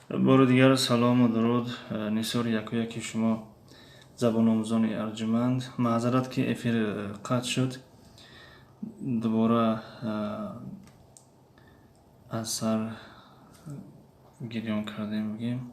Бори дигар салому дуруд нисори якояки шумо забономӯзони арҷуманд. Маъзарат, ки эфир қатъ шуд, дубора аз сар гирён кардем, бигем.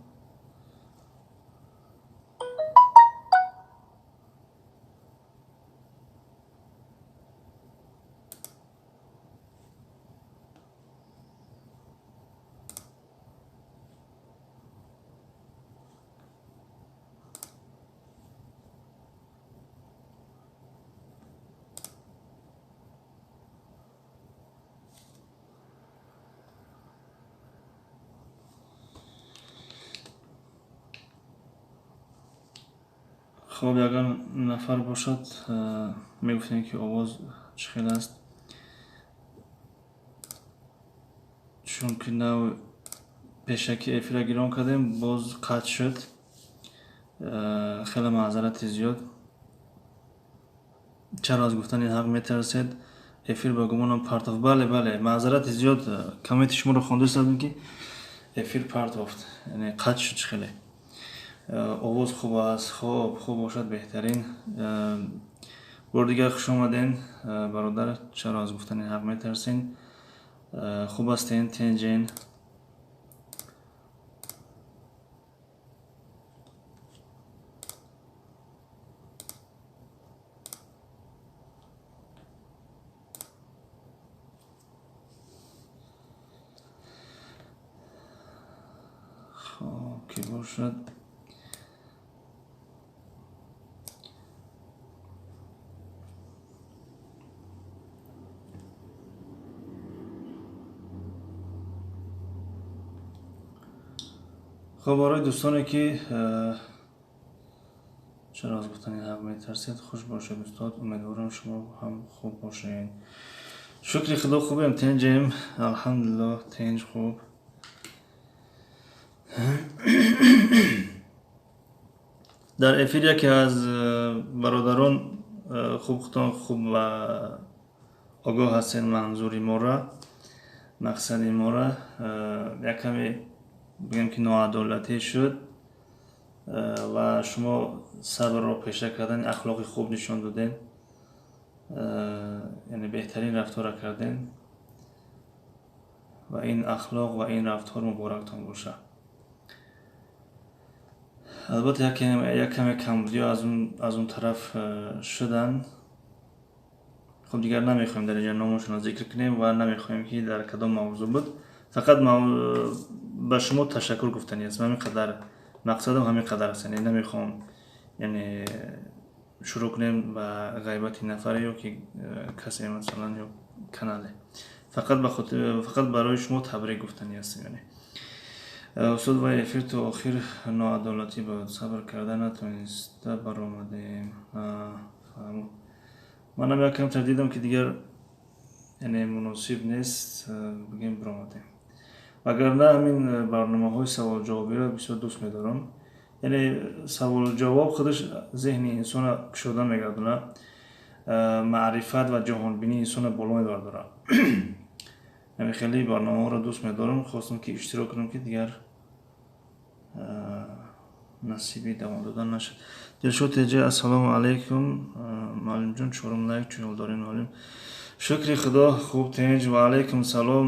Хоб, ягон нафар бошад, мегуфтем, ки овоз чӣ хел аст, чунки нав пешакӣ эфира гирон кардем, боз қатъ шуд. Хеле маъзарати зиёд. Чаро аз гуфтани ҳақ метарсед? Эфир ба гумонам партофт. Бале, бале, маъзарати зиёд. Комменти шуморо хонда истодем, ки эфир партофт, яъне қатъ шуд. Чӣ хеле овоз хуб аст? Хоб, хуб бошад, беҳтарин. Бори дигар хуш омаден, бародар. Чаро аз гуфтани ҳақ метарсен? Хуб ҳастен, тенҷен? Хоб ки бошад. Хоб, барои дӯстоне ки чаро аз гуфтани ҳақ метарсед? Хуш бошед, устод, умедворам, шумо ҳам хуб бошед. Шукри Худо, хубем, тенҷем, алҳамдулиллоҳ, тенҷ, хуб. Дар эфир яке аз бародарон, хуб, худтон хуб ва огоҳ ҳастед, манзури мора, мақсади мора, як каме бигем, ки ноадолатӣ шуд ва шумо сабрро пеша кардан, ахлоқи хуб нишон додем, яъне беҳтарин рафтора кардем ва ин ахлоқ ва ин рафтор муборактон бошад. Албатта, як каме камбудиҳо аз он тараф шуданд. Хуб, дигар намехоҳем дар инҷа номошонро зикр кунем ва намехоҳем, ки дар кадом мавзӯъ буд. Фақат ба шумо ташаккур гуфтанӣ аст. Ҳамин қадар, мақсадам ҳамин қадар аст. Яъне намехоҳам, яъне шурӯъ кунем ба ғайбати нафаре ё ки касе, масалан, ё канале. Фақат барои шумо табрик гуфтанӣ ҳастем. Яъне, устод, вай эфир то охир ноадолатӣ буд, сабр карда натониста баромадем. Манам як камтар дидам, ки дигар, яъне, муносиб нест, бигем, баромадем. Вагарна ҳамин барномаҳои саволҷавобиро бисёр дӯст медорам. Яъне саволҷавоб худаш зеҳни инсона кушода мегардонад, маърифат ва ҷаҳонбинии инсона боло мебардорад. Ҳамин хеле барномаҳоро дӯст медорам. Хостам, ки иштирок кунам, ки дигар насиби давом додан нашуд. Дилшод теҷа, ассалому алайкум, муаллимҷон, чорум лайк. Чӣ ҳол дорем, муаллим? Шукри Худо, хуб, тинҷ. Ва алайкум салом,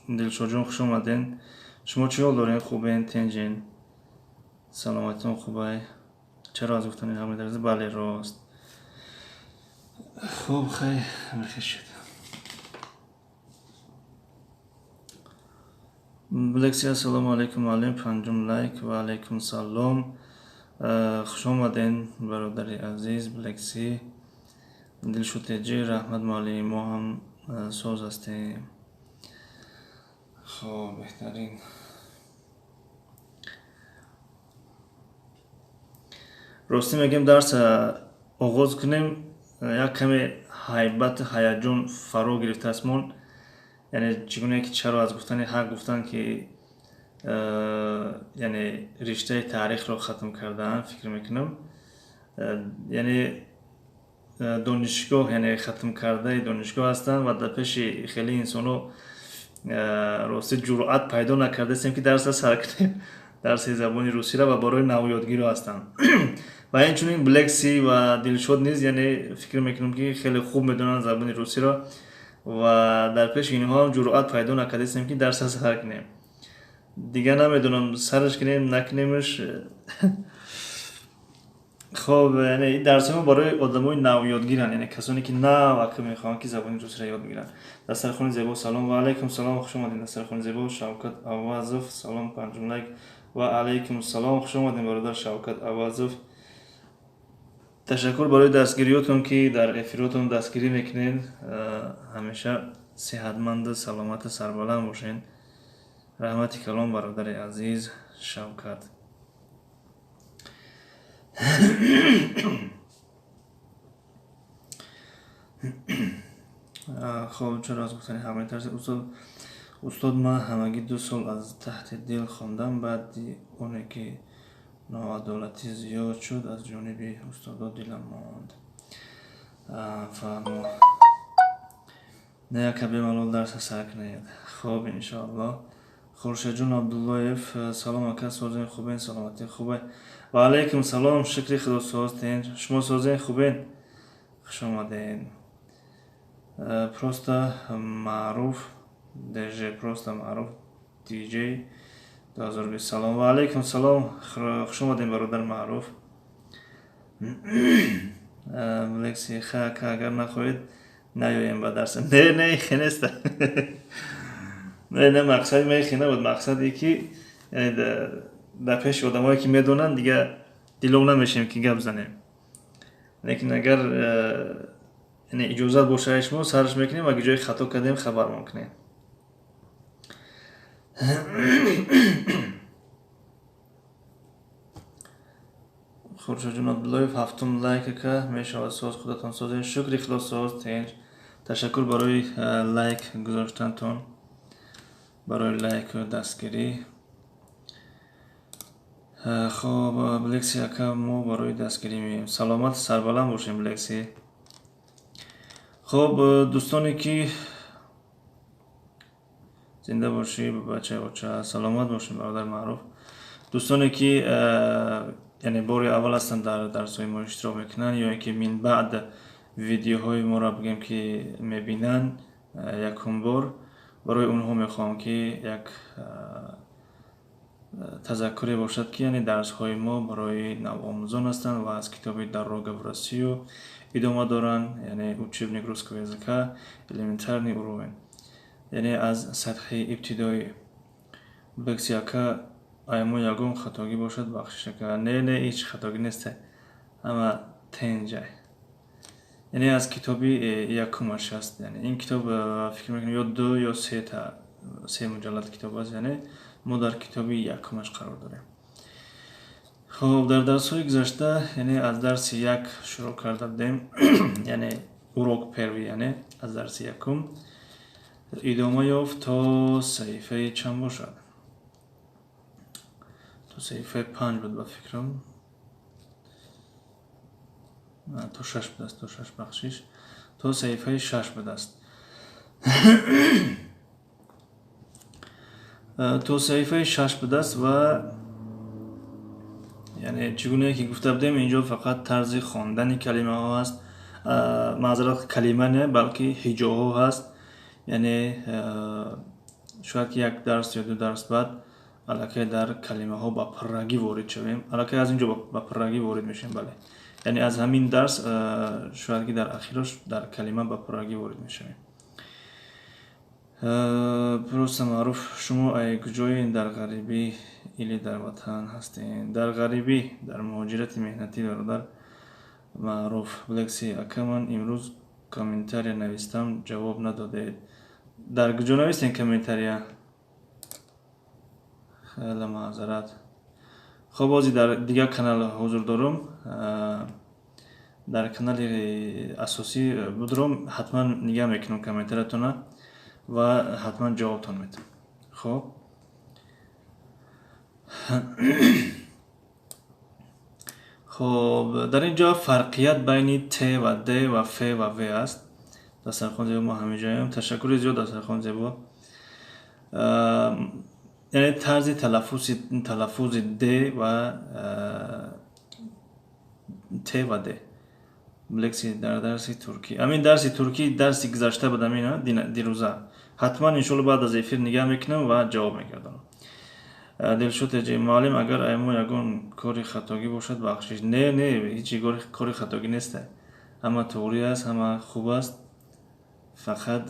Дилшодҷон, хуш омаден. Шумо чӣ ҳол дорем? Хубен, тинҷен, саломатитон хубай? Чаро аз гуфтани ҳақ метарсед? Бале, рост. Хуб, хай, ҳамихел шуд. Блекси, ассалому алайкум, муаллим, панҷум лайк. Ва алайкум салом, хуш омаден, бародари азиз Блекси. Дилшодтеҷӣ, раҳмат, муаллим, мо ҳам соз ҳастем. Хоб, беҳтарин. Ростӣ мегӯем, дарс оғоз кунем, як каме ҳайбату ҳаяҷон фаро гирифтааст мон. Яъне чӣ гуна ки чаро аз гуфтани ҳақ гуфтанд, ки яъне риштаи таърихро хатм кардаанд, фикр мекунам, яъне донишгоҳ, яъне хатмкардаи донишгоҳ ҳастанд ва дар пеши хеле инсонҳо Рости, ҷуръат пайдо накардастем, ки дарса сар кунем, дарси забони русиро, ва барои навёдгиро ҳастанд. Ва инчунин Блекси ва Дилшод низ, яъне фикр мекунам, ки хеле хуб медонанд забони русиро, ва дар пеши инҳо ҳам ҷуръат пайдо накардастем, ки дарса сар кунем. Дигар намедонам, сараш кунем, накунемш. Хоб, яъне ин дарсҳо барои одамои навёдгиранд, яъне касоне ки нав ака мехоҳанд, ки забони русиро ёд бигиранд. Дастархони зебо, салом. Ва алайкум салом, хуш омадед, дастархони зебо. Шавкат Авазов, салом, панҷум лайк. Ва алайкум салом, хуш омадед, бародар Шавкат Авазов. Ташаккур барои дастгириётон, ки дар эфиротон дастгирӣ мекунед. Ҳамеша сеҳатманду саломату сарбаланд бошед. Раҳмати калом, бародари азиз Шавкат. Хоб, чаро аз гуфтани ҳақ метарсед, устод? Устод, ман ҳамагӣ 2 сол аз таҳти дил хондам. Баъди оне ки ноадолатӣ зиёд шуд аз ҷониби устодо, дилам монд. Фаҳмо. Не, ака, бемалол дарса сар кунед. Хоб, иншоаллоҳ. Хуршедҷон Абдуллоев, салом, ака, созен, хубен, саломатӣ хубе? Ва алайкум салом, шукри Худо, соз, тинҷ. Шумо созен, хубен? Хуш омадед. Просто маъруф дж, просто маъруф дж 2020, салом. Ва алайкум салом, хуш омадем, бародар Маъруф. Лекси ха, ака, агар нахоҳед, наёем ба дарса. Не, не, хе неста. Не, не, мақсади ман хе набуд. Мақсаде ки дар пеши одамое ки медонанд, дигар дилов намешем, ки гап занем. Лекин агар иҷозат бошад, шумо сарш мекунем. Агар ҷои хато кардем, хабармон кунем. Хуршедҷон Абдуллоев, ҳафтум лайк, ака, мешавад. Соз, худатон созед? Шукри Худо, соз, тинҷ. Ташаккур барои лайк гузоштантон, барои лайку дастгирӣ. Хоб, Блекси ака, мо барои дастгирӣ меем. Саломат, сарбаланд бошем, Блекси. Хоб, дӯстоне ки, зинда бошӣ, бачаи оча, саломат бошем, бародар Маъруф. Дӯстоне ки яъне бори аввал ҳастанд, дар дарсҳои мо иштирок мекунанд, ё ин ки минбаъд видеоҳои моро, бигем, ки мебинанд якум бор, барои онҳо мехоҳам, ки як тазаккуре бошад, ки яъне дарсҳои мо барои навомӯзон ҳастанд ва аз китоби «Дорога в Россию» идома доранд, яъне учебник русского языка, элементарный уровень, яъне аз сатҳи ибтидоӣ. Бекси ака, ай мо ягон хатогӣ бошад, бахшиш, ака. Не, не, ҳеҷ хатогӣ нест, ҳама тенҷай. Яъне аз китоби якумаш аст. Яъне ин китоб, фикр мекунам, ё ду ё сета, се муҷаллад китоб аст. Яъне мо дар китоби якумаш қарор дорем. Хоб, дар дарсҳои гузашта, яъне аз дарси як шурӯъ карда будем, яъне урок первый, яъне аз дарси якум идома ёфт то саҳифаи чанд бошад? То саҳифаи панҷ буд, ба фикрам, то шаш будааст, то шаш, бахшиш, то саҳифаи шаш будааст. То саҳифаи шаш будааст. Ва яъне чӣ гунае ки гуфта будем, инҷо фақат тарзи хондани калимаҳо ҳаст, маъзарат, калима не, балки ҳиҷоҳо ҳаст. Яъне шояд ки як дарс ё ду дарс баъд аллакай дар калимаҳо ба пуррагӣ ворид шавем. Аллакай аз ин ҷо ба пуррагӣ ворид мешавем, бале. Яъне аз ҳамин дарс шояд ки дар ахирош дар калима ба пуррагӣ ворид мешавем. Просто Маъруф, шумо ай куҷоен? Дар ғарибӣ или дар ватан ҳастем? Дар ғарибӣ, дар муҳоҷирати меҳнатӣ, бародар Маъруф. Блекси ака, ман имрӯз комментария навистам, ҷавоб надодед. Дар куҷо навистем комментария? Хеле маъзарат. Хоб, ҳозир дар дигар канал ҳузур дорум. Дар канали асосӣ будром, ҳатман нигаҳ мекунам комментариятона ва ҳатман ҷавобтон медиҳам. Хоб, хоб, дар ин ҷо фарқият байни т ва д ва ф ва в аст. Дастархон зебо, мо ҳамиҷоем. Ташаккури зиёд, дастархон зебо. Яъне тарзи талаффузи д ва т ва д. Лекция дар дарси туркӣ. Амин, дарси туркӣ дарси гузашта буд, амин дирӯза. Ҳатман, иншоалло, баъд аз эфир нигаҳ мекунам ва ҷавоб мегардонам. Дилшод эҷи муаллим, агар аймо ягон кори хатогӣ бошад, бахшиш. Не, не, ҳеҷ кори хатогӣ нест, ҳама туғрӣ аст, ҳама хуб аст. Фақат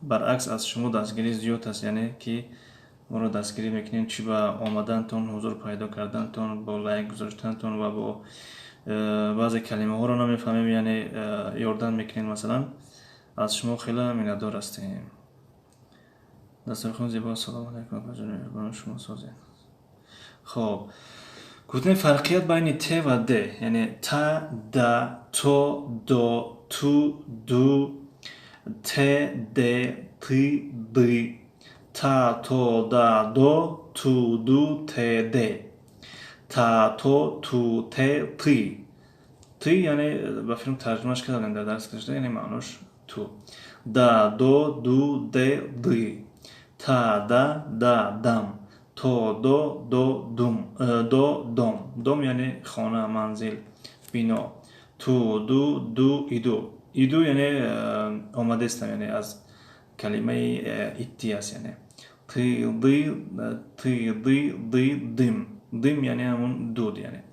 баръакс, аз шумо дастгирӣ зиёд аст, яъне ки моро дастгирӣ мекунем, чӣ ба омадантон, ҳузур пайдо кардантон, бо лайк гузоштантон ва бо баъзе калимаҳоро намефаҳмем, яъне ёрдам мекунем. Масалан, аз шумо хеле миннатдор ҳастем. Дастархон зебо. Ассалому алайкум, апаҷон меҳрубон, шумо созед. Хоб, гуфтем фарқият байни т ва д, яъне та, да, то, до, ту, ду, т, д, ты, ды, та, то, да, до, ту, ду, т, д, та, то, ту, те, ты. Ты яъне ба филм тарҷумаш кардем дар дарс гузашта, яъне маънош ту. Да, до, ду, де, ды, та, да, да, дам, то, до, до, дум, до, дом. Дом яъне хона, манзил, бино. Ту, ду, ду, иду. Иду яъне омадестам, яъне аз калимаи идти аст, яъне ты, ды, ты, ды, ды, дым. Дым яъне ҳамон дуд, яъне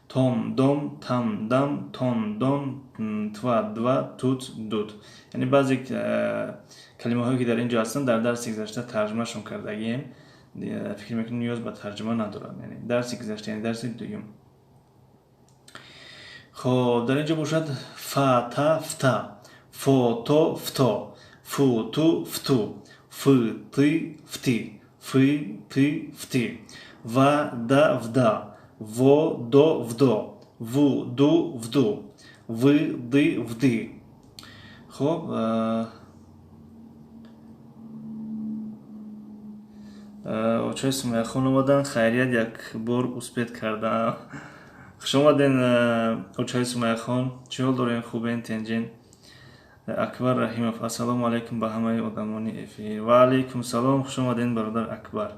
том, дом, там, дам, тон, дон, тва, два, тут, дуд. Яъне баъзе калимаҳое ки дар ин ҷо ҳастанд, дар дарси гузашта тарҷумашон кардагием, фикр мекунам, ниёз ба тарҷума надорад, яъне дарси гузашта, яъне дарси дуюм. Хоб, дар ин ҷо бошад фа, та, фта, фо, то, фто, фу, ту, фту, ф, ты, фти, фы, ты, фти, ва, да, вда, во, до, вдо, ву, ду, вду, вы, ды, вды. Хоб, очои Сумаяхон омадан, хайрият, як бор успеть кардам. Хуш омаден, очои Сумаяхон, чӣ ҳол дорем, хубен, тенҷен? Акбар Раҳимов: ассалому алайкум ба ҳамаи одамони эфир. Ва алайкум салом, хуш омаден, бародар Акбар.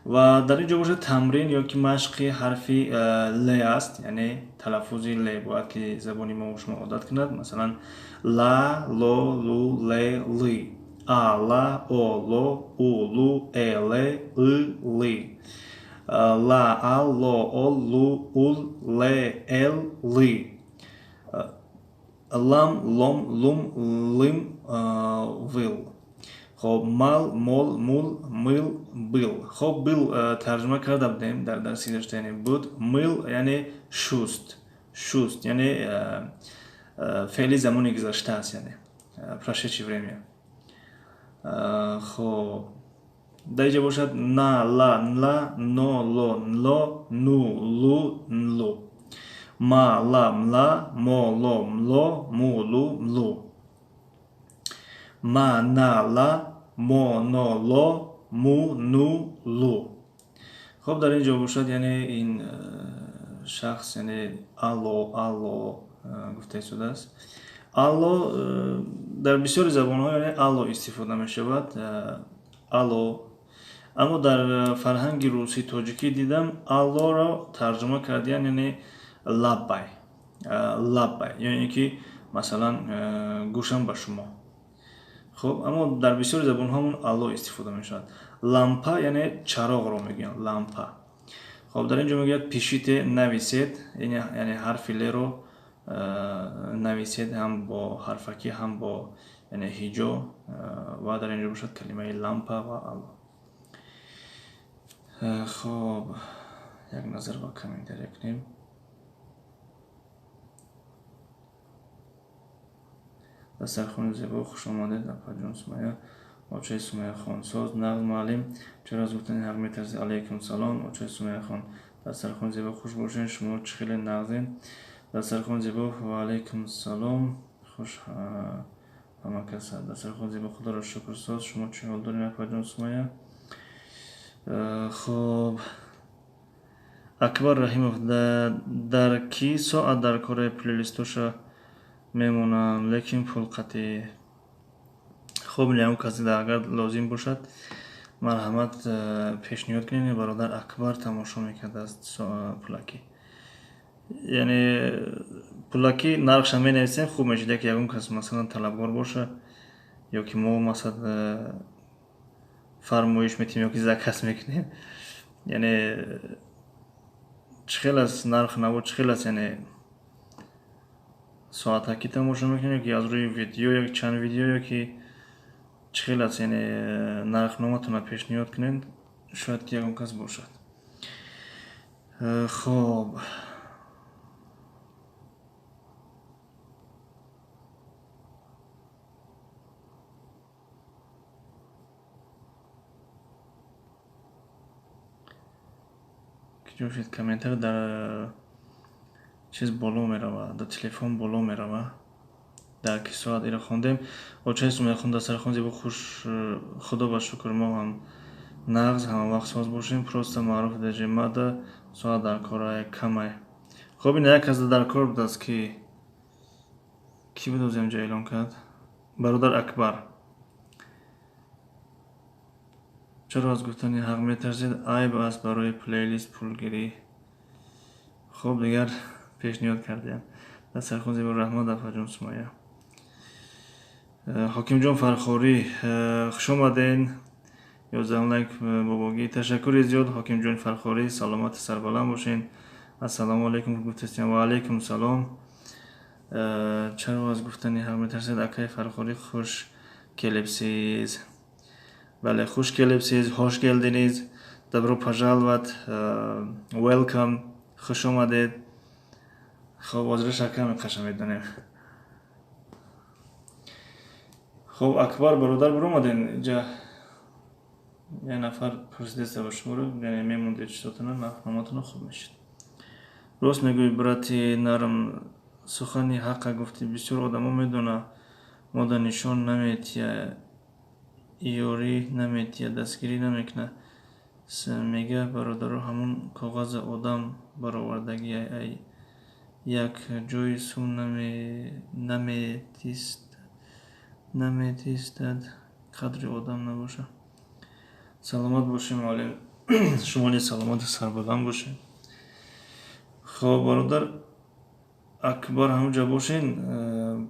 Ва дар ин ҷо бошад тамрин ё ки машқи ҳарфи л аст, яъне талаффузи л бояд ки забони мо шумо одат кунад. Масалан, ла, ло, лу, ле, ли, а, ла, о, ло, у, лу, э, ле, ы, ли, ла, а, ло, ол, лу, ул, ле, эл, ли, лам, лом, лум, лым, выл. Хоб, мал, мол, мул, мыл, был. Хоб, был тарҷума карда будем дар дарси гузашта, яъне буд. Мыл яъне шуст, шуст яъне феъли замони гузашта аст, яъне прошедшее время. Хоб, дар инҷа бошад на, ла, нла, но, ло, нло, ну, лу, нлу, ма, ла, мла, мо, ло, мло, му, лу, млу, ма, на, ла, мо, но, ло, му, ну, лу. Хоб, дар ин ҷо бошад, яъне ин шахс, яъне алло, алло гуфта истодааст. Алло дар бисёри забонҳо, яъне алло истифода мешавад, алло. Аммо дар фарҳанги русӣ тоҷикӣ дидам, аллоро тарҷума кардиян, яъне лаббай, лаббай, ё ин ки масалан гӯшам ба шумо. Хоб, аммо дар бисёри забонҳомон алло истифода мешавад. Лампа яъне чароғро мегӯянд, лампа. Хоб, дар ин ҷо мегӯяд: пишите, нависед, яъне ҳарфи леро нависед, ҳам бо ҳарфакӣ, ҳам бо яъне ҳиҷо. Ва дар ин ҷо бошад калимаи лампа ва алло. Хоб, як назар ба комментария кунем. Дастархони зебо, хуш омадед, апаҷон Сумая. Очаи Сумаяхон соз, нағз. Муаллим, чаро аз гуфтани ҳақ метарсед? Алайкум салом, очаи Сумаяхон, дастархони зебо, хуш бошед. Шумо чӣ хеле нағзен. Дастархони зебо, ва алайкум салом, хуш ҳама каса. Дастархони зебо, худоро шукр, соз. Шумо чӣ ҳол доред, апаҷон Сумая? Хоб, Акбар Раҳимов: дар ки соат дар кори плейлистоша мемонам, лекин пул қатъӣ. Хуб, ягон касе агар лозим бошад, марҳамат, пешниҳод кунед. Бародар Акбар тамошо мекардааст пулакӣ, яъне пулакӣ нархша менависем, хуб мешуд, яке ягон кас масалан талабгор боша, ё ки мо масалан фармоиш метиҳем, ё ки заказ мекунем. Яъне чӣ хел аст нарх наво, чӣ хел аст? Яъне соатакӣ тамошо мекунем, ё ки аз рӯи видео, ё чанд видео, ё ки чӣ хел аст? Яъне нархноматонро пешниҳод кунед, шояд ки ягон кас бошад. Хоб, киҷо шуд комментар? Дар чиз боло мерава, дар телефон боло мерава. Дар ки соат иро хондем? Очаи Сумаяхон, дастархон зебо, хуш. Худо ба шукр, мо ҳам нағз, ҳамавақт соз бошем. Просто маъруф дежемада соат дар кора камай. Хоб, ина як кас дар кор будааст. Ки буд ози инҷа эълон кард? Бародар Акбар. Чаро аз гуфтани ҳақ метарсед? Айб аст барои плейлист пулгирӣ. Хуб, дигар пешниҳод кардем. Дастархон зебо, раҳмат, афаҷон Сумая. Ҳокимҷон Фархорӣ, хушомаден. 11 лайк бобогӣ, ташаккури зиёд. Ҳокимҷон Фархорӣ, саломату сарбаланд бошен. Ассалому алайкум гуфтастем, ва алайкум салом. Чаро аз гуфтани ҳақ метарсед, акаи Фархорӣ? Хуш келибсиз. Бале, хуш келибсиз, hoş geldiniz, добро пожаловать, welcome, хуш омадед. Хоб, озира шакар меқаша, медонем. Хоб, Акбар бародар, биромаден инҷа, як нафар пурсидеста ба шуморо, яъне мемондед чизотона, нархноматона, хуб мешид. Рост мегӯӣ, брати нарм, сухани ҳақа гуфтӣ. Бисёр одамо медона, мода нишон наметия, ёрӣ наметия, дастгирӣ намекунад. Мега бародаро, ҳамун коғаза одам баровардагӣ, ай як ҷои сум наметистад, қадри одам набошад. Саломат бошем, муаллим, шумо низ саломату сарбаланд бошед. Хоб, бародар Акбар, ҳамунҷа бошен.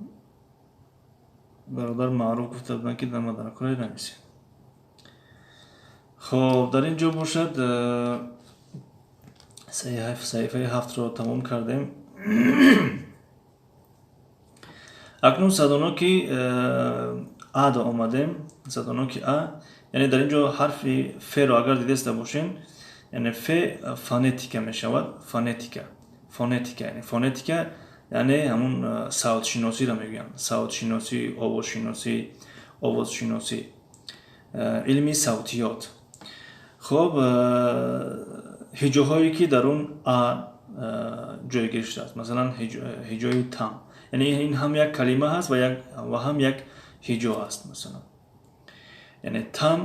Бародар Маъруф гуфта буданд, ки дама дар кора нависед. Хоб, дар ин ҷо бошад, саҳифаи ҳафтро тамом кардем. Акнун садоноки ада омадем. Садоноки а, яъне дар ин ҷо ҳарфи феро агар дидаста бошем, яъне фе фонетика мешавад. Фонетика, фонетика, яъне фонетика, яъне ҳамун савтшиносиро мегӯянд, савтшиносӣ, овозшиносӣ, овозшиносӣ, илми савтиёт. Хоб, ҳиҷоҳое ки дар он а ҷойгир шудааст, масалан ҳиҷои там, яъне ин ҳам як калима ҳаст ва ҳам як ҳиҷо аст. Масалан, яъне там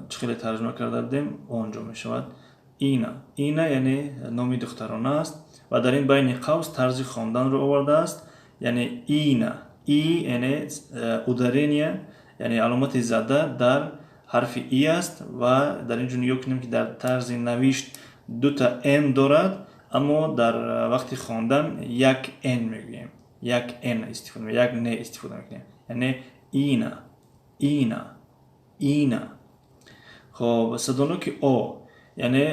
чӣ хеле тарҷума карда будем, он ҷо мешавад. Ина, ина, яъне номи духтарона аст ва дар ин байни қавс тарзи хонданро овардааст, яъне ина, и, яъне ударение, яъне аломати зада дар ҳарфи и аст. Ва дар ин ҷо нигоҳ кунем, ки дар тарзи навишт дута н дорад, аммо дар вақти хондан як н мегӯем, як н истифода, як н истифода мекунем, яъне ина, ина, ина. Хоб, садоноки о, яъне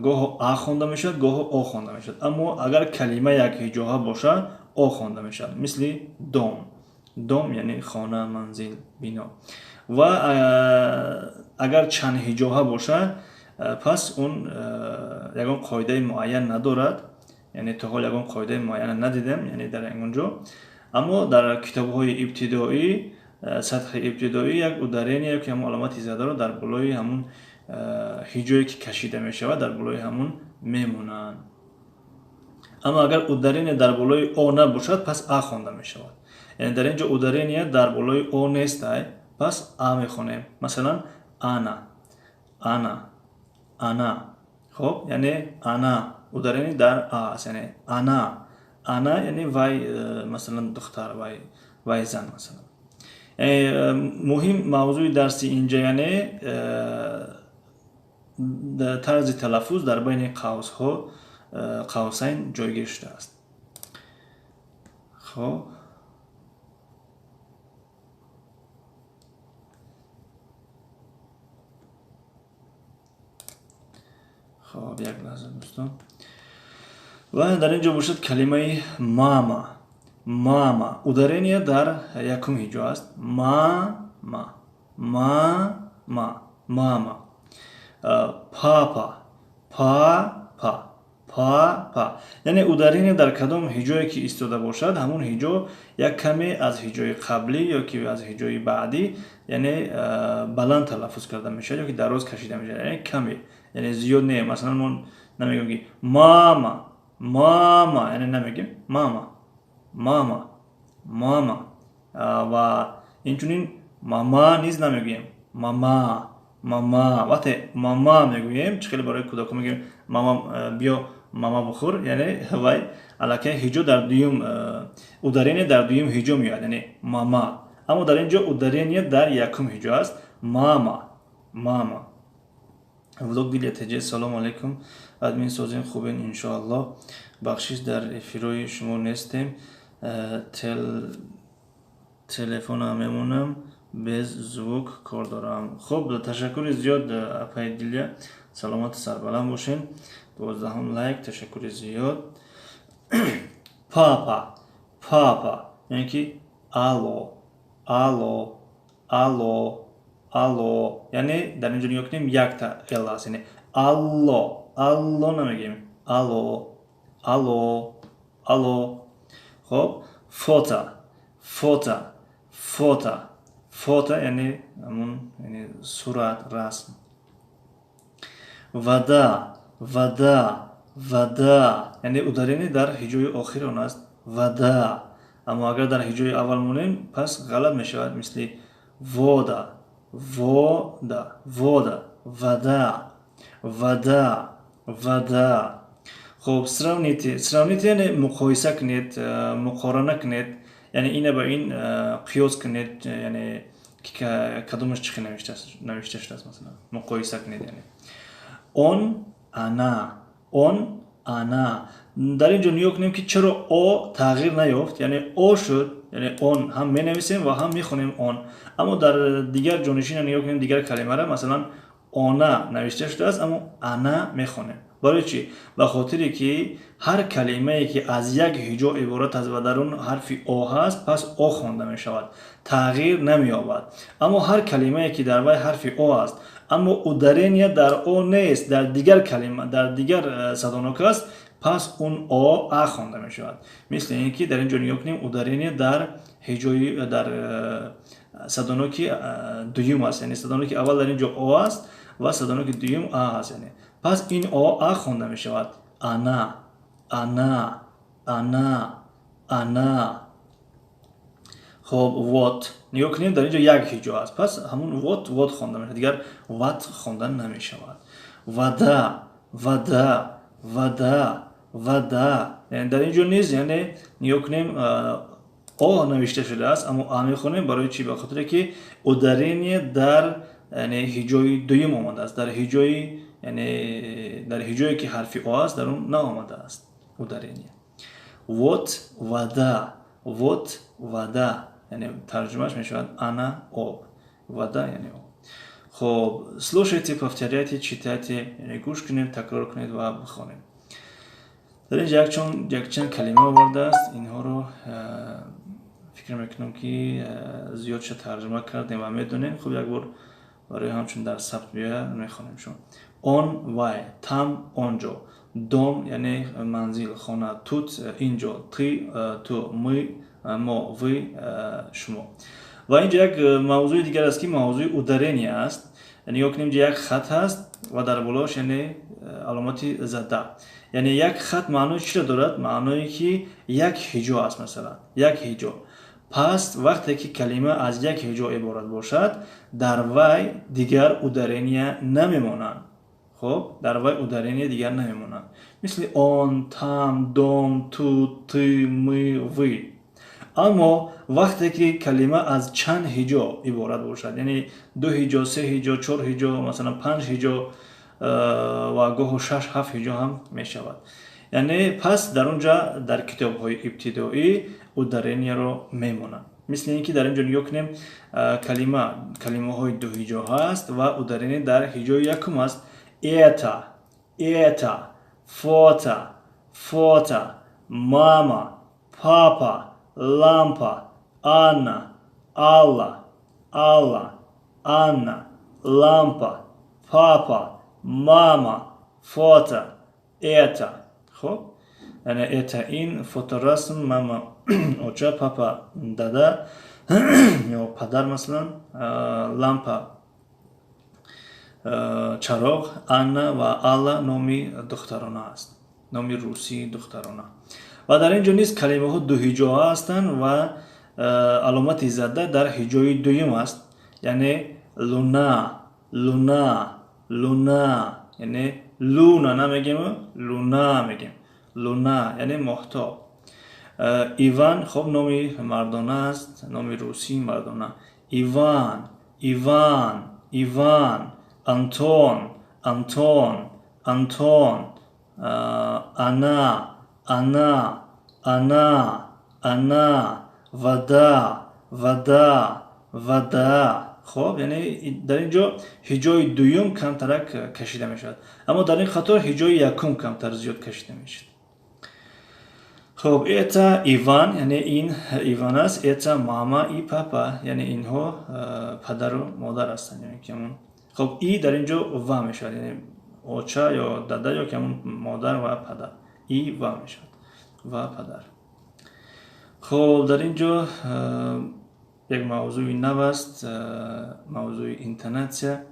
гоҳо а хонда мешавад, гоҳо о хонда мешавад, аммо агар калима як ҳиҷоҳа бошад, о хонда мешавад, мисли дом. Дом яъне хона, манзил, бино. Ва агар чанд ҳиҷоҳа бошад, пас он ягон қоидаи муайян надорад, яъне то ҳол ягон қоидаи муайяна надидем, яъне дар ягон ҷо. Аммо дар китобҳои ибтидоӣ, сатҳи ибтидоӣ, як ударение ё ки ҳамон аломати задаро дар болои ҳамун ҳиҷое ки кашида мешавад, дар болои ҳамун мемонанд. Аммо агар ударение дар болои о набошад, пас а хонда мешавад. Яъне дар ин ҷо ударение дар болои о нестай, пас а мехонем. Масалан, ана, ана, ана. Хоб, яъне ана, ударение дар а аст, яъне ана, ана, яъне вай, масалан, духтар, вай, вай зан, масалан. Муҳим мавзӯи дарси инҷа, яъне тарзи талаффуз дар байни қавсҳо, қавсайн ҷойгир шудааст. Хоб, хоб, як лаҳза, дӯстон. Ва дар ин ҷо бошад калимаи мама. Мама, ударение дар якум ҳиҷо аст. Мама, мама, мама. Папа, папа, папа. Яъне ударение дар кадом ҳиҷое ки истода бошад, ҳамун ҳиҷо як каме аз ҳиҷои қаблӣ ё ки аз ҳиҷои баъдӣ, яъне баланд талаффуз карда мешавад ё ки дароз кашида мешавад, яъне каме, яъне зиёд не. Масалан, мо намегӯем ки мама, мама, яъне намегӯем мама, мама, мама. Ва инчунин мама низ намегӯем, мама, мама. Вақте мама мегӯем, чӣ хеле барои кӯдакҳо мегӯем: мама, биё мама бухӯр, яъне вай аллакай ҳиҷо дар дуюм, ударение дар дуюм ҳиҷо меояд, яъне мама. Аммо дар ин ҷо ударение дар якум ҳиҷо аст. Мама, мама. Влог Дилия ТЖ, салом алейкум, админ, созин, хубен, иншоаллоҳ. Бахшиш, дар эфирои шумо нестем, телефона мемонам, без звук кор дорам. Хуб, ташаккури зиёд, апаи Дилия, саломату сарбаланд бошен. 12-ум лайк, ташаккури зиёд. Папа, папа, яъне ки алло, алло, алло, алло. Яъне дар ин ҷо нигоҳ кунем, якта л аст, яъне алло, алло намегӯем, алло, алло, алло. Хоб, фото, фото, фото, фото, яъне ҳамун, яъне сурат, расм. Вода, вода, вода, яъне ударение дар ҳиҷои охири он аст, вода. Аммо агар дар ҳиҷои аввал монем, пас ғалат мешавад, мисли вода, вода, вода, вода, вода, вода. Хоб, сравните, сравните, яъне муқоиса кунед, муқорана кунед, яъне ина ба ин қиёс кунед, яъне кадомаш чӣ хел навишта шудааст, масалан, муқоиса кунед. Яъне он, она, он, она. Дар ин ҷо нигоҳ кунем, ки чаро о тағйир наёфт, яъне о шуд, яъне он ҳам менависем ва ҳам мехонем он. Аммо дар дигар ҷонишина нигоҳ кунем, дигар калимара, масалан, она навишта шудааст, аммо ана мехонем. Барои чӣ? Ба хотире ки ҳар калимае ки аз як ҳиҷо иборат аст ва дар он ҳарфи о ҳаст, пас о хонда мешавад, тағйир намеёбад. Аммо ҳар калимае ки дар вай ҳарфи о аст, аммо ударение дар о нест, дар дигар калима, дар дигар садонок аст, пас он о а хонда мешавад. Мисли ин ки дар ин ҷо нигоҳ кунем, ударение дар ҳиҷои, дар садоноки дуюм аст, яъне садоноки аввал дар ин ҷо о аст ва садоноки дуюм а аст, яъне пас ин о а хонда мешавад. Она, она, она, она. Хоб, вот, нигоҳ кунем, дар ин ҷо як ҳиҷо аст, пас ҳамун вот, вот хонда мешавад, дигар ват хонда намешавад. Вода, вода, вода, вода. Яъне дар ин ҷо низ, яъне нигоҳ кунем, о навишта шудааст, аммо а мехонем. Барои чӣ? Ба хотире ки ударение дар, яъне, ҳиҷои дуюм омадааст, дар ҳиҷои, яъне дар ҳиҷое ки ҳарфи о аст, дар он наомадааст ударение. Вот вода, вот вода, яъне тарҷумааш мешавад ана об, вода, яъне об. Хоб, слушайте, повторяйте, читайте, яъне гӯш кунед, такрор кунед ва бихонед. Дар инҷа якчанд калима овардааст, инҳоро фикр мекунам, ки зиёдша тарҷума кардем ва медонем. Хуб, як бор барои ҳамчун дар сабт биёяд, мехонем шумо. Он, вай, там, онҷо, дом, яъне манзил, хона, тут, инҷо, ты, ту, мы, мо, вы, шумо. Ва инҷо як мавзӯи дигар аст, ки мавзӯи ударение аст. Нигоҳ кунем, инҷа як хат ҳаст ва дар болоаш, яъне, аломати зада. Яъне як хат маънои чиро дорад? Маъное ки як ҳиҷо аст, масалан, як ҳиҷо. Пас вақте ки калима аз як ҳиҷо иборат бошад, дар вай дигар ударения намемонанд. Хоб, дар вай ударения дигар намемонанд, мисли он, там, дом, тут, ты, мы, вы. Аммо вақте ки калима аз чанд ҳиҷо иборат бошад, яъне ду ҳиҷо, се ҳиҷо, чор ҳиҷо, масалан, панҷ ҳиҷо ва гоҳу шаш, ҳафт ҳиҷо ҳам мешавад, яъне пас дар он ҷа дар китобҳои ибтидоӣ ударение ро мемонанд. Мисли ин ки дар ин ҷо нигоҳ кунем, калима, калимаҳои дуҳиҷо ҳаст ва ударение дар ҳиҷои якум аст: это, это, фото, фото, мама, папа, лампа, Анна, Алла, Алла, Анна, лампа, папа, мама, фото, это. Хуб, яъне это ин, фоторасм, мама оча, папа дада ё падар, масалан, лампа чароғ, Анна ва Алла номи духтарона аст, номи русии духтарона. Ва дар ин ҷо низ калимаҳо дуҳиҷоҳа ҳастанд ва аломати зада дар ҳиҷои дуюм аст, яъне луна, луна, луна, яъне луна намегем, луна мегем, луна, яъне моҳтоб. Иван, хоб, номи мардона аст, номи русии мардона: Иван, Иван, Иван, Антон, Антон, Антон, она, она, она, она, вода, вода, вода. Хоб, яъне дар ин ҷо ҳиҷои дуюм камтарак кашида мешавад, аммо дар ин қатор ҳиҷои якум камтар зиёд кашида мешавад. Хоб, это Иван, яъне ин Иван аст, это мама и папа, яъне инҳо падару модар ҳастанд, яъне ки ҳамон, хоб, и дар ин ҷо ва мешавад, яъне оча ё дада ё ки ҳамон модар ва падар, и ва мешавад, ва падар. Хоб, дар ин ҷо як мавзӯи нав аст, мавзӯи интонатсия.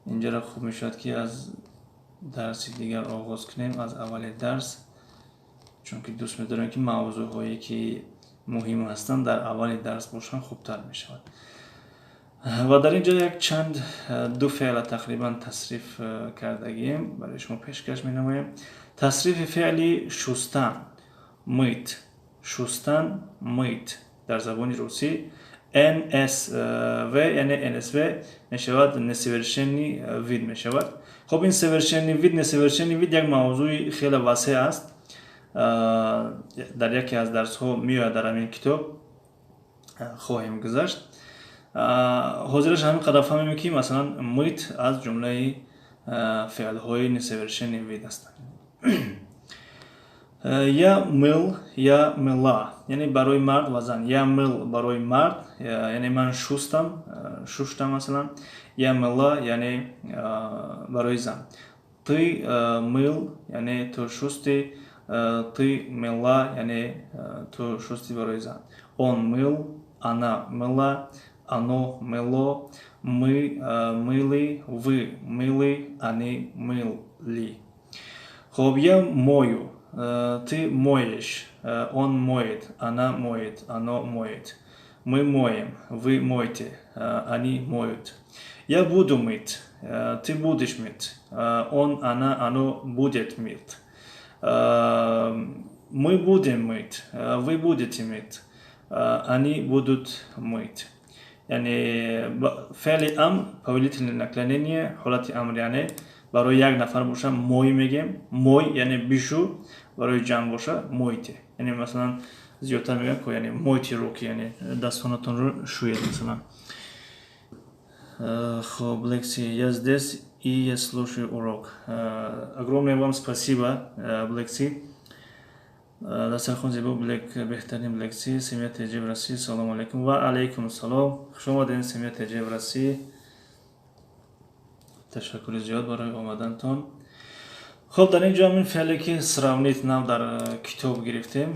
Инҷаро хуб мешавад, ки аз дарси дигар оғоз кунем, аз аввали дарс, чунки дӯст медорем, ки мавзӯъҳое ки муҳим ҳастанд, дар аввали дарс бошанд, хубтар мешавад. Ва дар ин ҷо як чанд, ду феъла тақрибан тасриф кардагием, барои шумо пешкаш менамоем. Тасрифи феъли шустан, мыть, шустан, мыть дар забони русӣ НСВ, яъне НСВ мешавад, несовершенный вид мешавад. Хоб, ин совершенный вид, несовершенный вид як мавзӯи хеле васеъ аст, дар яке аз дарсҳо меояд, дар ҳамин китоб хоҳем гузашт. Ҳозираш ҳамин қадар фаҳмем, ки масалан мыть аз ҷумлаи феълҳои несовершенный вид ҳастанд. Я мыл, я мыла, яъне барои мард ва зан. Я мыл барои мард, яъне ман шустам, шуштам, масалан. Я мыла, яъне барои зан. Ты мыл, яъне ту шусти, ты мыла, яъне ту шусти барои зан. Он мыл, она мыла, оно мыло, мы мыли, вы мыли, они мыли. Хоб, я мою, ты моешь, он моет, она моет, оно моет, мы моем, вы моете, они моют. Я буду мыть, ты будешь мыть, он, она, оно будет мыть, мы будем мыть, вы будете мыть, они будут мыть. Яъне феъли амр, повелительное наклонение, ҳолати амр, яъне барои як нафар боша, мой мегем, мой, яъне бишу, барои ҷамъ боша, мойте. Яъне масалан зиёдтар мегӯям ко, яъне мойте руки, яъне дастонатонро шӯед, масалан. Хоб, Лекси, я здесь и я слушаю урок. Огромное вам спасибо, Блекси. Дастархон зебо, Блек, беҳтарин Блекси. Семья ТЖ в России, салому алейкум. Ва алейкум салом, хуш омадед, семья ТЖ в России. Ташаккури зиёд барои омадантон. Хоб, дар ин ҷо ҳамин феъле ки сравнить нав дар китоб гирифтем,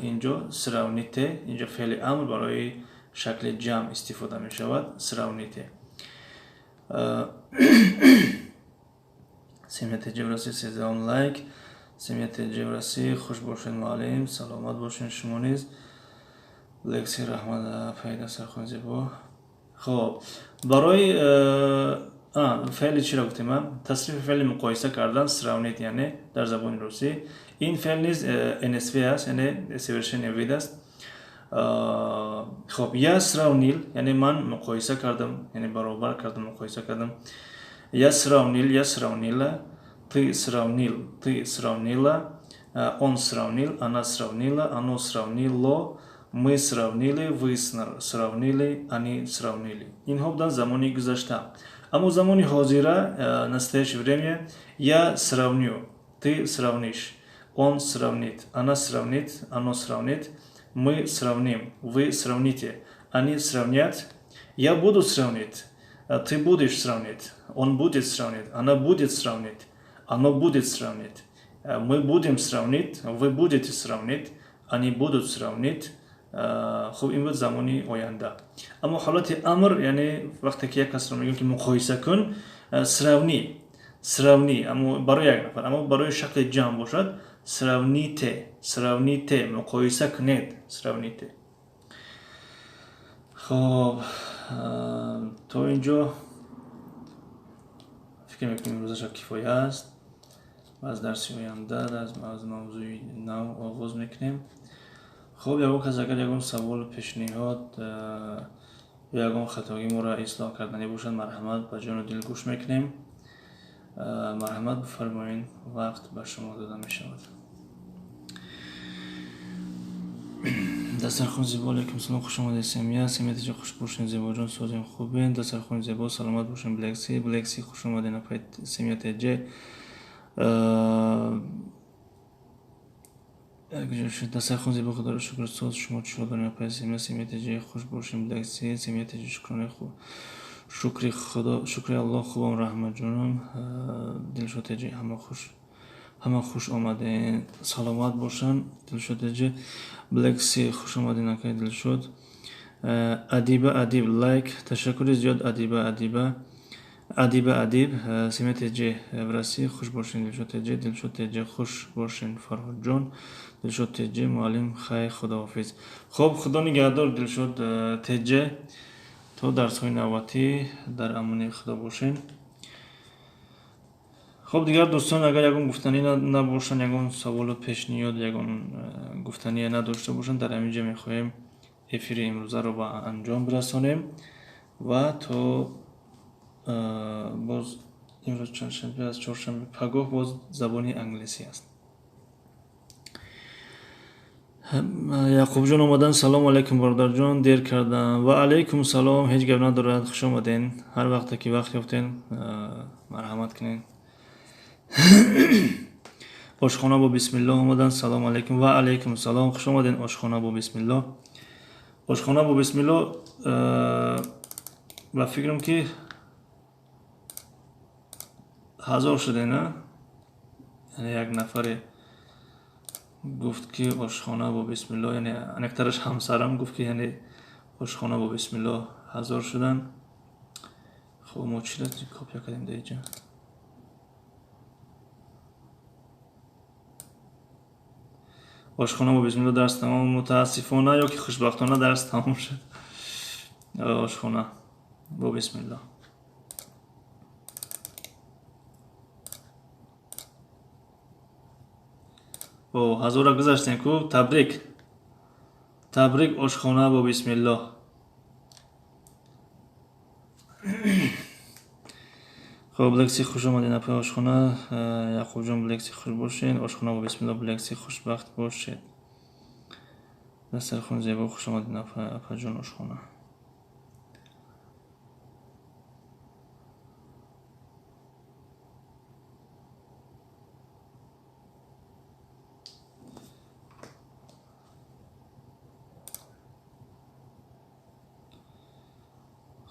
инҷо сравните, инҷо феъли амр барои шакли ҷамъ истифода мешавад, сравните. Семья ТЖ в России, 13-ум лайк. Семья ТЖ в России, хуш бошед, муаллим, саломат бошед шумо низ. Лекси, раҳмат, пайда сархон зебо. Хоб, барои феъли чиро гуфтем? Тасрифи феъли муқоиса кардан, сравнить, яъне дар забони русӣ ин феъл низ НСВ аст, яъне совершенный вид аст. Хоб, я сравнил, яъне ман муқоиса кардам, яъне баробар кардам, муқоиса кардам. Я сравнил, я сравнила, ты сравнил, ты сравнила, он сравнил, она сравнила, оно сравнило, мы сравнили, вы сравнили, они сравнили. Инҳо буданд замони гузашта. Аммо замони ҳозира, настоящее время, я сравню, ты сравнишь, он сравнит, она сравнит, оно сравнит, мы сравним, вы сравните, они сравнят, я буду сравнить, ты будешь сравнить, он будет сравнить, она будет сравнить, оно будет сравнить, мы будем сравнить, вы будете сравнить, они будут сравнить. Хуб, ин буд замони оянда. Аммо ҳолати амр, яъне вақте ки як касро мегӯем ки муқоиса кун, сравни, сравни, аммо барои як нафар, аммо барои шакли ҷамъ бошад, сравните, сравните, муқоиса кунед, сравните. Хоб, то инҷо фикр мекунем имрӯзаша кифоя аст. Аз дарси оянда аз мавзӯи нав оғоз мекунем. Хоб, ягон кас агар ягон савол, пешниҳод ё ягон хатогӣ моро ислоҳ карданӣ бошад, марҳамат, ба ҷону дил гӯш мекунем. Марҳамат, бифармоед, вақт ба шумо дода мешавад. Дастархон зебо, алайкум салом, хуш омадед, семья, семья тиҷа, хуш бошед, зебоҷон, созем, хубен, дастархони зебо, саломат бошед, Блекси, Блекси, хуш омадед, апай семья теҷе. Дастархон зебо, худоро шукр, соз, шумо чӣ дорем, апай семья, семья теҷе, хуш бошед, Блекси, семья теҷе, шукрони хуб, шукри худо, шукри Аллоҳ, хубам, раҳматҷонам, Дилшод теҷе, ҳама хуш, ҳама хуш омадед, саломат бошанд, Дилшод теҷе, Блекси, хуш омадед, акай Дилшод. Адиба Адиб, лайк, ташаккури зиёд, Адиба Адиба, Адиба Адиб, семья теҷе в России, хуш бошед, Дилшод теҷе, Дилшод теҷе, хуш бошед, Фарҳодҷон, Дилшод теҷе, муаллим, хай, худоҳофиз. Хоб, худо нигаҳдор, Дилшод теҷе, то дарсҳои навбатӣ дар амони худо бошед. Хоб, дигар дӯстон, агар ягон гуфтанӣ набошанд, ягон саволу пешниҳод, ягон гуфтание надошта бошанд, дар ҳамин ҷо мехоҳем эфири имрӯзаро ба анҷом бирасонем ва то боз имрӯз чандшанбе аст, чоршанбе, пагоҳ боз забони англисӣ аст. Яқубҷон омадан, салому алайкум, бародарҷон, дер кардам. Ва алайкум салом, ҳеҷ гап надорад, хуш омаден. Ҳар вақте ки вақт ёфтен, марҳамат кунед. Ошхона бо бисмиллоҳ омадан, салому алайкум. Ва алайкум салом, хуш омаден, ошхона бо бисмиллоҳ. Ошхона бо бисмиллоҳ, ба фикрам ки 1000 шуде, на? Яъне як нафаре гуфт ки ошхона бо бисмиллоҳ, яъне анектараш ҳамсарам гуфт ки яъне ошхона бо бисмиллоҳ 1000 шудан. Хоб, мо чиро копия кардем дар инҷа? Ошхона бо бисмиллоҳ дарс тамом, мутаассифона ё ки хушбахтона дарс тамом шуд. Ошхона бо бисмиллоҳ. О, 1000-ро гузаштем ку, табрик. Табрик, ошхона бо бисмиллоҳ. Хоб, Блекси, хуш омадед, апай ошхона. Яқубҷон, Блекси, хуш бошед. Ошхона бо бисмиллоҳ, Блекси, хушбахт бошед. Дастархон зебо, хуш омадед, апаҷон ошхона.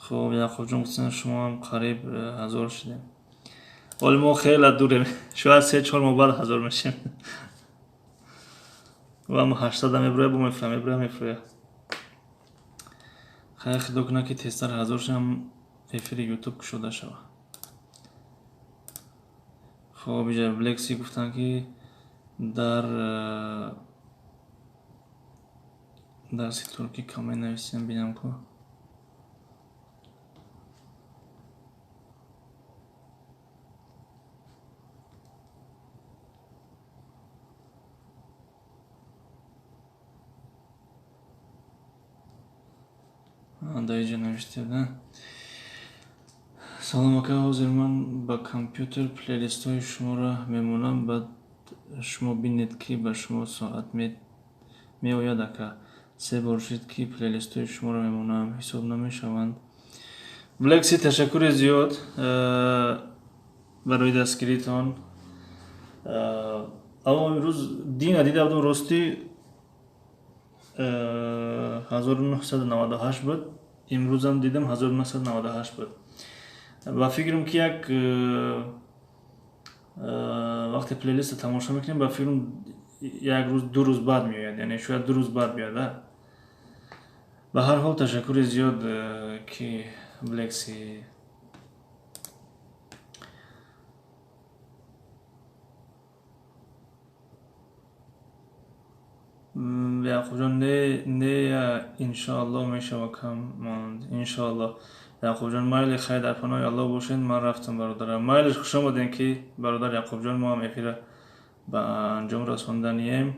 Хоб, Яқубҷон гуфтанд шумо ҳам қариб 1000 шудем. Ҳоло мо хеле дурем, шояд 3-4 моҳ баъд 1000 мешем. Ва мо 800 меброя, бо мефроя, меброя, мефроя. Хайр, худо кунад ки тезтар 1000 шавам, эфири ютуб кушода шавад. Хоб, иҷа Блекси гуфтанд ки дар дарси туркӣ коммент нависем, бинам ку. Дар инҷа навишта. Салом, ака, ҳозир ман ба компютер плейлистҳои шуморо мемонам, баъд шумо бинед, ки ба шумо соат меояд, ака. Се бор шуд, ки плейлистҳои шуморо мемонам, ҳисоб намешаванд. Блекси, ташаккури зиёд барои дастгиритон. Аммо имрӯз дина дида будам, ростӣ 1998 буд, имрӯзам дидам, 1998 буд. Ба фикрам, ки як вақте плейлиста тамошо мекунем, ба фикрам, як рӯз, 2 рӯз баъд меояд, яъне шояд 2 рӯз баъд биёяд. Ба ҳар ҳол, ташаккури зиёд, ки Блекси. Яқубҷон, не, не, иншоалло мешава, кам монд, иншоалло. Яқубҷон, майли, хайр, дар паноҳи Аллоҳ бошед, ман рафтам, бародарам. Майлиш, хуш омадем, ки бародар Яқубҷон, мо ҳам эфира ба анҷом расонданием.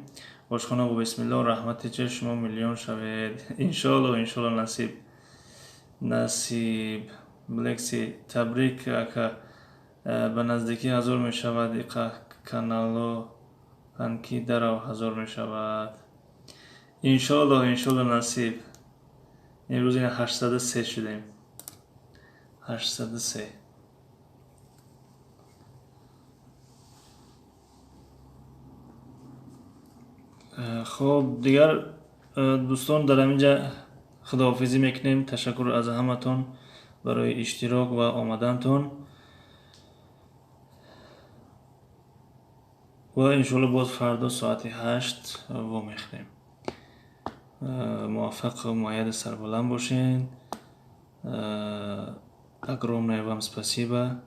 Ошхона бо бисмиллоҳ, раҳмати че шумо миллион шавед, иншоалло, иншоалло, насиб, насиб. Блекси, табрик, ака, ба наздикӣ 1000 мешавад, иқа канало ки дарав 1000 мешавад, иншоалло, иншоалло, насиб. Имрӯз ина 803 шудем, 803. Хоб, дигар дӯстон, дар ҳамин ҷа худоҳофизӣ мекунем. Ташаккур аз ҳаматон барои иштирок ва омадантон ва иншоалло боз фардо соати 8 вомехӯрем. Муваффақу муайяду сарбаланд бошед. Огромное вам спасибо.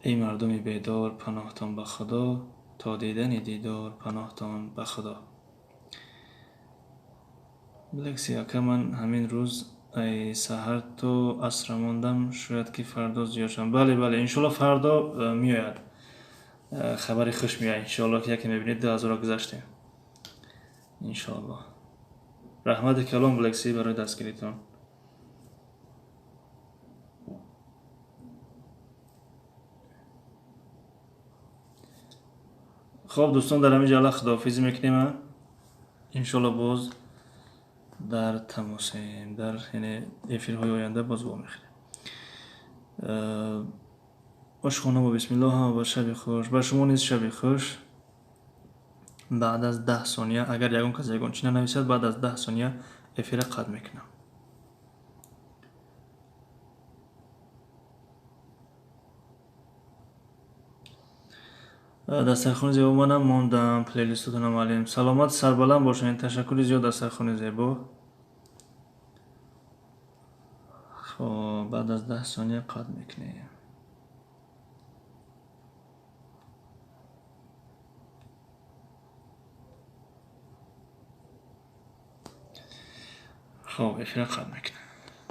Эй мардуми бедор, паноҳтон ба Худо, то дидани дидор, паноҳтон ба Худо. Блекси, ака, ман ҳамин рӯз ай саҳар то асра мондам, шояд ки фардо зиёд шавам. Бале, бале, иншоалло, фардо меояд, хабари хуш меояд, иншоалло, ки яке мебинед, 2000-ро гузаштем, иншоалло. Раҳмати калом, Блекси, барои дастгиритон. Хоб, дӯстон, дар ҳамин ҷа худоҳофизӣ мекунем. Иншоалло, боз дар тамосем, дар яъне эфирҳои оянда боз вомехӯрем. Ошхона бо бисмиллоҳ, ҳама ба шаби хуш, ба шумо низ шаби хуш. Баъд аз 10 сония, агар ягон кас ягон чӣ нанависад, баъд аз 10 сония эфира қатъ мекунам. Дастархони зебо, манам мондам плейлистотонам, алим. Саломат, сарбаланд бошед, ташаккури зиёд, дастархони зебо. Хоб, баъд аз 10 сония қатъ мекунем. Хоб, эфира қатъ мекунем.